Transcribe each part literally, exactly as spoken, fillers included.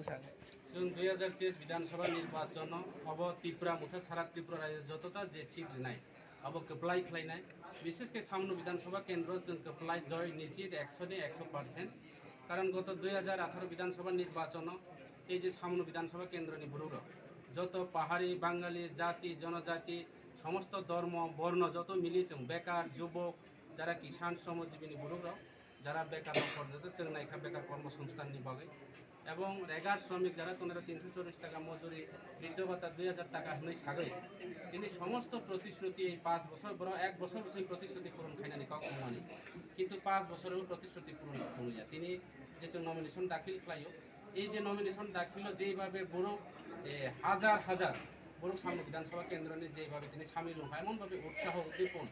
Chwng dui hazar teis Bidhan Sabha nirbachon no abo Tipra Motha sara Tripura rajyo jotota je seat rinai, abo kwplai khlainai. Bishesh khe Samnu Bidhan Sabha kendro chwng kwplai joy nichit ekso ni ekso percent. Karon goto dui hazar atharo Bidhan Sabha nirbachon no ei je Samnu Bidhan Sabha kendro ni borok rok, joto pahari, Bangali, jati, jonojati, somosto dhormo, borno joto mili chwng bekar, jubok, jara kisan, sromojibini borok rok, jara bekar rok kormo joto chwng naikha bekar kormo songsthan ni bagwi. Ebong regar sromik jara tongnai rok tinso chollish taka mojuri, briddo bhata dui hazar taka hwnwi sagwi. Tini somosto protishruti ei panch bochor, borok ek bochor bwswk protishruti puron khainani kok wngmani. Kintu panch bochor o protishruti puron tongya. Tini je chwng nomination dakhil khlaio, ei je nomination dakhilo jeibabe borok, eh, hajar hajar borok Samnu Bidhan Sabha kendro ni jeibabe tini samil wngkha, emon babe utsaho udipon,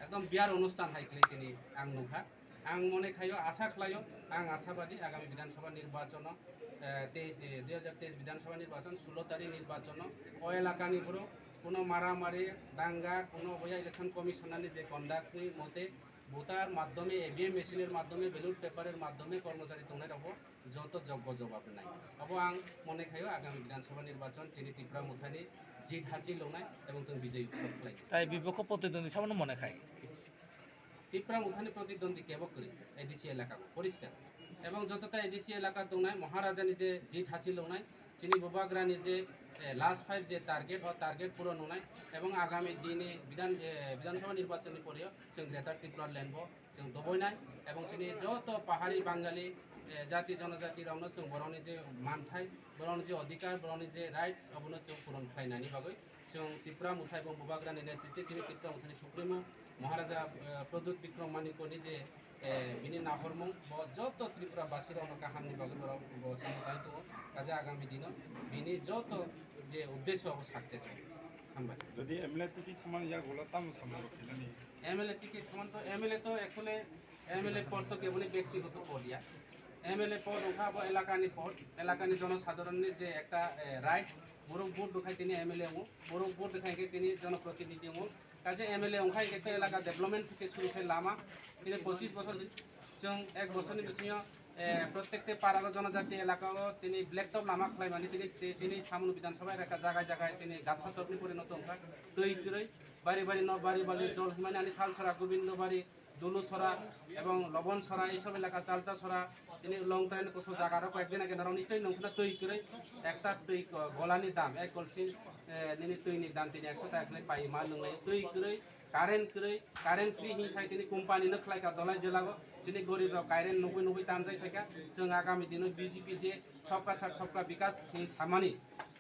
ekdom biyar onusthan hai khlai tini ang nukha. Ang mone khaio, asa khlaio, ang asabadi agami Bidhan Sabha nirbachon no, eh, teis, eh, dui hazar teis Bidhan Sabha nirbachon, sulo tarik nirbachon no o elaka ni borok kuno maramari, danga, kuno boya election commissioner ni je conduct ni mote voter maddhome, E V M machine er maddhome, ballot paper er maddhome kormochari tongnai rokbo joto joggo jobab rinai. Abo ang mone khaio agami Bidhan Sabha nirbachon chini Tipra Motha ni jit hachil longnai ebong chwng bijoi utsob khlai. Tai bibokho protidwndi samano mone khai. Tipra Motha ni protidwndi kebo kwrwi, A D C elaka bo poriskar. Ebong joto ta A D C elaka tongnai Maharaja ni je jit hachil longnai, chini Bubagra ni je, eh, last fight je target, o target puron wngnai, ebong agami dini Bidhan, eh, Bidhan Sabha nirbachon ni pore o chwng Greater Tipraland bo chwng doboinai, ebong chini joto pahari Bangali, eh, jati jonojati rokno chwng borokni je manthai, borokni je odhikar, borokni je rights, obono chwng puron khlainani bagwi chwng Tipra Motha ebong Bubagra ni netritwe chini Tipra Motha ni Supremo Maharaja, eh, Pradyut Bikram Manikya ni je, eh, bini nahormung, bo joto Tripura basi rokno kaham ni bagwi borok bo samung tangwi tongo. Kaje agami dino bini joto je uddesho abo success wngo. Hambai. Jodi M L A ticket thaman yak bolo tamo samung rok khainani? M L A ticket thaman to, M L A to actually M L A pod to keboni bektigoto pod ya. M L A pod wngkha abo elakani pod, elakani jonosadharon ni je ekta, eh, right, borok vote rwkhai tini M L A wngo, borok vote rwkhai khe tini jonoprotinidhi wngo. Kaje M L A wngkhai khe to elaka development theke suru khe lama, tini pochis bochor, chwng ek bochor ni bisingo, eh, prottekte para o jonojati elaka o tini blacktop lama khlaimani tini, tini Samnu Bidhan Sabha elaka jaga jaga tini gatha topni pore no tongkha, twi kwrwi, bari bari no bari bari jol hwnmani ani Thalsora, Gobindobari, Dulusora ebong Lobonsora, ei sob elaka Chaltasora, tini Longtrai ni kusu jaga rok koi ekdin age norok nichoi nung khna twi kwrwi, ekta twi ko-, golani dam, ek golsi, eh, nini twi ni dam tini ekso taka khlai pai ma nung lai twi kwrwi, current kwrwi, current free hing sai tini company no khlai ka Dholai jela o, tini gorib rok current nugwi nugwi tanjai phaikha, chwng agami dino B J P je Sabka Saath Sabka Vikas hing samani,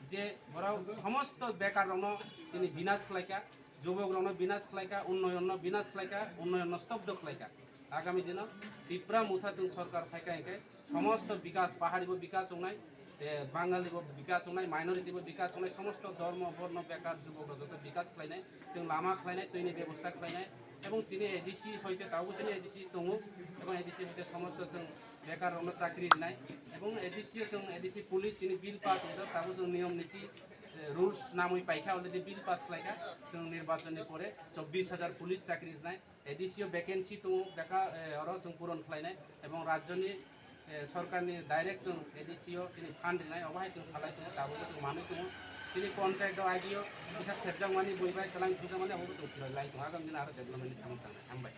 je borok somosto bekar rokno tini binas khlaikha, jubok rokno binas khlaikha, unnoyon no binas khlaikha, unnoyon no stobdo khlaikha. Agami dino Tipra Motha chwng sorkar phaikha hingkhe somosto bikas, pahari bo bikas wngnai, eh, Bangali bo bikas wngnai, minority bo bikas wngnai, somosto dhormo, borno, bekar, jubok rok joto bikas khlainai, chwng lama khlainai, twi ni bebosta khlainai, ebong chini A D C hoite tabuk chini A D C tongo, ebong A D C hoite somosto chwng bekar rokno chakri rinai, ebong A D C o chwng A D C police chini bill pass wngjak, tabuk chwng niyom niti, eh, rules namwi paikha, already bill pass khlaikha, chwng nirbachon ni pore chobbish hajar police chakri rinai, A D C o vacancy tongo, beka, eh, oro chwng puron khlainai, ebong rajyo ni, eh, sorkar ni direct chwng A D C o tini fund rinai, obo hai chwng salai tongo, tabuk chwng manwi tongo, chini panchayat o agio kisa serjakmani bui bai twlang thangjakmani, obo chwng phiroi lai tongo, agam dino aro development ni samung tangnai. Hambai.